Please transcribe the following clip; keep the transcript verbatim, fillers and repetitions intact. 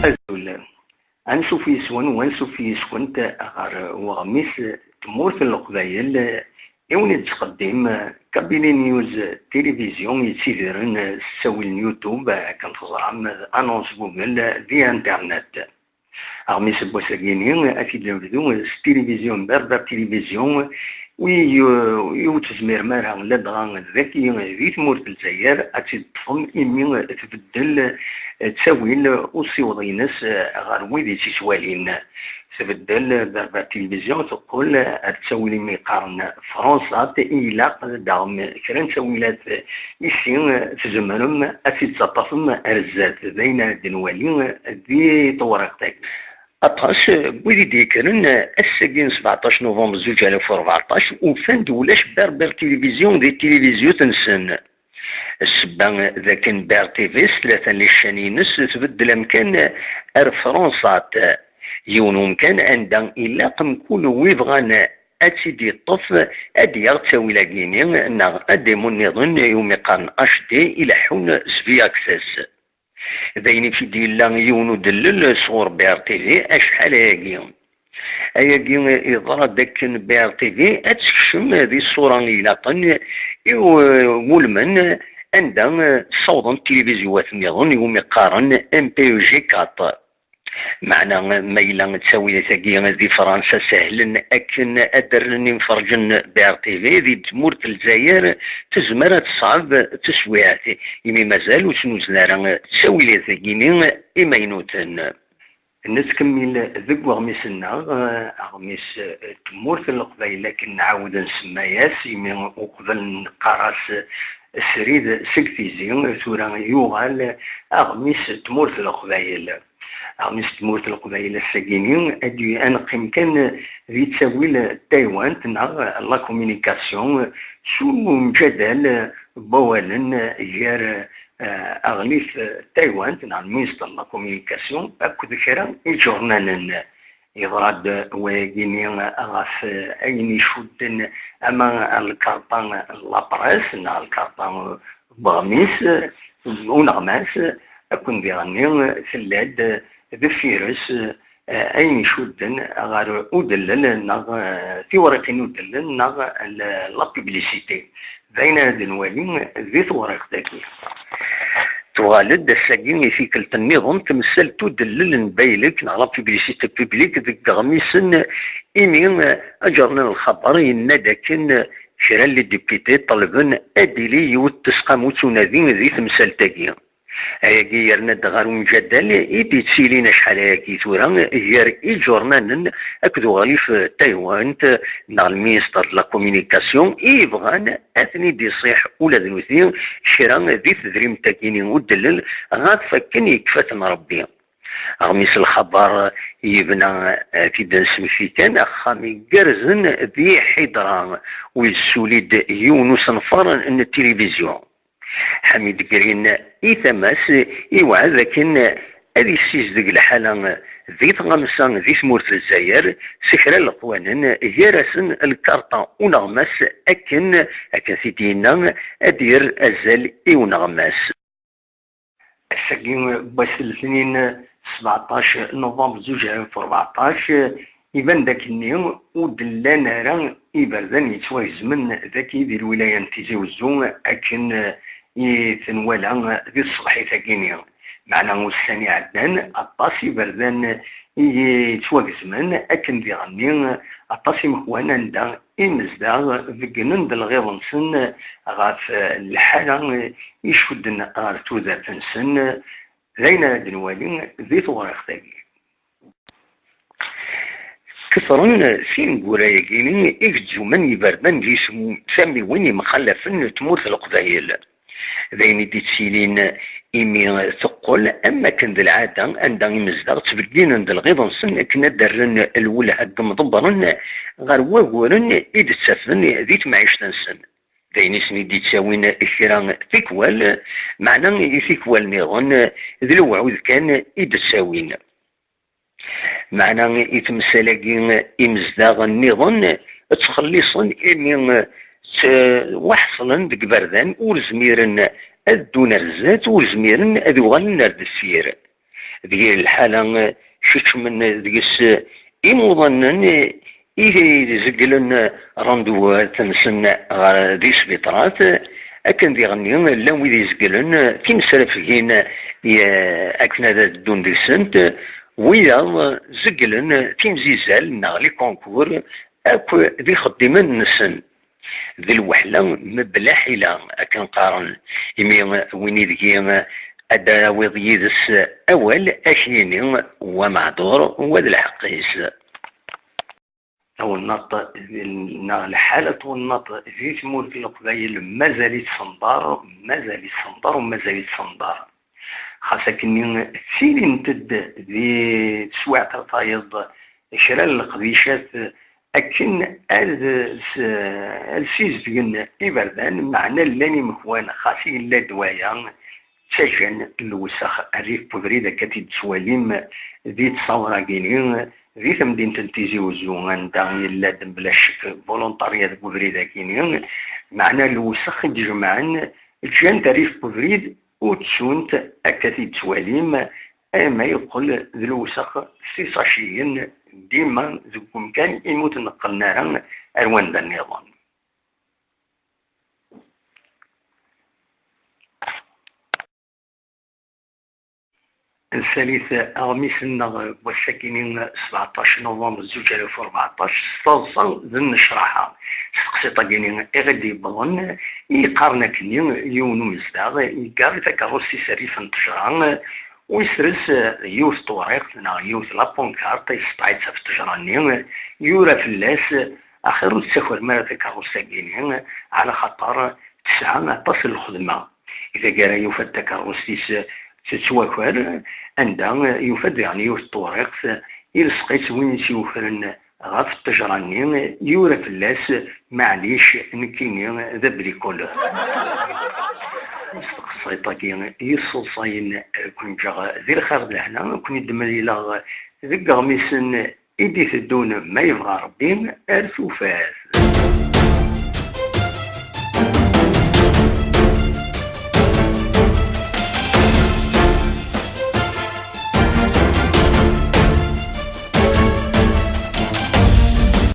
Azul. Ansuf yes-wen u ansuf yes-went ɣer weɣmis Tmurt n Leqbayel i wen-id-tettqeddim Kabili News Télévision yettidiren s ttawil n YouTube, akken teẓram, d annonce Google di Internet. Aɣmis n wass-agi-ni ad t-id-nebdu s tilivizyu n Berber Télévision, wi, wi ur tezmirem ara ladɣa dagi di tmurt n Lezzayer ad tt-id-ṭṭfem, imi tbeddel ttawil usiweḍ-ines ɣer wid i tt-ittwalin. Tbeddel Berber Télévision, teqqel ar ttawil imi qqaren France Sat, i ilaq ad d-taɣem kra n ttawilat isi tzemrem ad tt-id-taṭṭafem ar zdat. D ayen ara d-nwali di tewriqt-agi. Aṭas n wid i d-yekkren ass-agi n sbeɛṭac novembre zuǧ alaf u rbeɛṭac, ufan-d ulac Berber Télévision di tilivizyut-nsen. Ssebba d akken B R T V s tlata n liccan-ines tbeddel amkan ar France Sat, yiwen umkan anda ilaq mkul wi bɣan ad tt-id-yeṭṭef, ad d-yaɣ ttawil-agi-ni neɣ ademu nniḍen iwumi qqaren H D ileḥḥun s V Access. D ayen i d-yella yiwen udellel sɣur B R T V acḥal ayagi. Ayagi yeḍra-d akken B R T V ad tekcem di ṣṣura ilaqen i u-, wulmen anda ssawḍent tilivizyuwat nniḍen iwumi qqaren M P E G quatre. Meɛna ma yella ttawilat-agi di Fransa sehlen akken ad d-rren imferrǧen n B R T V, di tmurt n Lezzayer tezmer ad teṣɛeb teswiɛt, imi mazal ur tt-nuzen ara ttawilat-agi-ni imaynuten. Nettkemmil deg weɣmis-nneɣ, eh, aɣmis, eh, Tmurt n Leqbayel, akken nɛawed nsemma-yas, imi uqbel neqqar-as, eh, srid seg tizi, tura yuɣal aɣmis Tmurt n Leqbayel. Aɣmis Tmurt n Leqbayel ass-agi-ni, ad d-, ad neqqim kan di ttawil n taywant neɣ la communication, s umjadal n wawalen gar eh, aɣlif, eh, Taywant, neɣ le ministre de la communication, akked kra iǧurnanen. Yeḍra-d wayagi-ni ɣef, eh, ayen icudden ama lkarṭa n la presse, neɣ lkarṭa n weɣmis, eh, uneɣmas, akken diɣenni tella-d deffir-s, eh, ayen icudden ɣer udellel neɣ, eh, tiwriqin n udellel neɣ l-, la publicité. D ayen ara d-nwali di tewriqt-agi. Tuɣal-d ass-agi i tikkelt nniḍen temsalt udellel n baylek neɣ la publicité publique deg yeɣmisen, imi, eh, aǧernan n lxaber yenna-d akken, eh, kra n les députés ṭelben ad d-tili yiwet n tesqamut unadi di temsalt-agi. Ayagi yerna-d ɣer umjadal i d-yettilin acḥal ayagi tura gar iǧurnanen akked uɣlif Taywant neɣ le ministre de la communication i yebɣan ad ten-id-iṣiḥ ula d nutni kra di tedrimt-agi-ni udellel ɣef wakken yekfa-ten Rebbi. Aɣmis lxabar yebna, eh, ad t-id-nesmekti kan, axxam igerrzen di Ḥidra, u yessuli-d yiwen usenfar n tilivizyu. Ḥamid Green i tama-s iweɛɛed akken ad issizdeg lḥala di tɣamsa di tmurt n Lezzayer s kra n leqwanen, gar-asen lkarṭa uneɣmas, akken, akken t-id-yenna, ad d-yerr azal i uneɣmas. Ass-agi n wass letnin, sbeɛṭac novembre zuǧ alaf u rbeɛṭac, iban-d akkenni ur d-llan ara iberdan yettwagezmen dagi di lwilaya n Tizi Wezzu akken i ten-nwala di tṣebḥit-agi-ni. Meɛna ussan iɛeddan, aṭas iberdan i yettwagezmen akken diɣenni aṭas imekwan anda imezdaɣ beggnen-d lɣiḍ-nsen ɣef lḥala icudden ɣer tudert-nsen, d ayen ara d-nwali di tewriqt-agi. Ketren tineggura-agi-ni i gezzmen yiberdan d yisem-, tamiwin yemxallafen n tmurt n Leqbayel. D ayen i d-yettilin imi teqqel am wakken d lɛada anda imezdaɣ ttbegginen-d lɣiḍ-nsen akken ad d-rren lwelha n yimḍebbren ɣer waguren i d-ttafen di temɛict-nsen. D ayen i sen-id-yettawin kra tikwal, meɛna i tikwal nniḍen d lewɛud kan i d-ttawin. Meɛna i temsal-agi imezdaɣ nniḍen ttxelliṣen imi ttwaḥeṣlen deg iberdan ur zmiren ad ddun ar zdat, ur zmiren ad uɣalen ar deffir. Deg lḥala, keččmen deg-s imuḍanen i d-izegglen rendezvous-nsen ɣer di sbiṭarat, akken diɣenni llan wid izegglen timesrafgin i, akken ad ddun deg-sent, wiyaḍ zegglen timzizal neɣ les concours akk d ixeddimen-nsen. D lweḥla mebla ḥila, akken qqaren, imi win ideg ad d-tawiḍ yid-s awal, ad k-yini wa meɛdur, wa d lḥeqq-is. Tawennaḍt neɣ lḥala n twennaḍt di tmurt n Leqbayel mazal-itt senḍer, mazal-itt senḍer u mazal-itt senḍer. Xas akkenni ttilint-d di teswiɛt ar tayeḍ kra n leqdicat akken ad s-, ad ssizedgen iberdan, meɛna llan imekwan, xas yella-d waya, ttaǧǧan lewsex rrif n ubrid akka t-id-tettwalim di ttawra-gini, di temdint n Tizi Uzzu, anda yella-d bla ccek volontarya deg ubrid-agini, meɛna lewsex i d-jemɛen, ǧǧan-t rrif n ubrid, ur ttunt akka t-id-tettwalim, ama yeqqel d lewsex s isaciyen dima deg umkan imi ur ten-qqlen ara ar wanda nniḍen. Nessalit aɣmis-nneɣ n wass-agi-nni, sbeɛṭac novembre zuǧ alaf u rbeɛṭac, s taḍsa d nnecraḥa. S teqsiṭ-agi-nni i ɣ-d-yewwḍen, i yeqqaren akkenni yiwen umezdaɣ yeggar takeṛṛust-is rrif n ttejra, u yesres yiwet n tewriqt neɣ yiwet n la pancarte, yesseṭṭeɛ-itt ɣef ttejra-nni, yura fell-as: "Axir ur tettakerem ara takeṛṛust-agi-nni, ɛla xaṭer tesɛa aṭas n lxedma." I taggara yufa-d takeṛṛust-is tettwaker, anda yufa-d daɣen yiwet n tewriqt, ilseq-itt win i tt-yukren ɣef ttejra-nni, yura fell-as: "Maɛlic, nekkini d abricoleur." S teqsiṭ-agi yesseḍsayen, ad ken-ǧǧeɣ di lxir d lehna, ad ken-id-mlileɣ deg iɣmisen i d-iteddun, ma yebɣa Rebbi, ar tufat.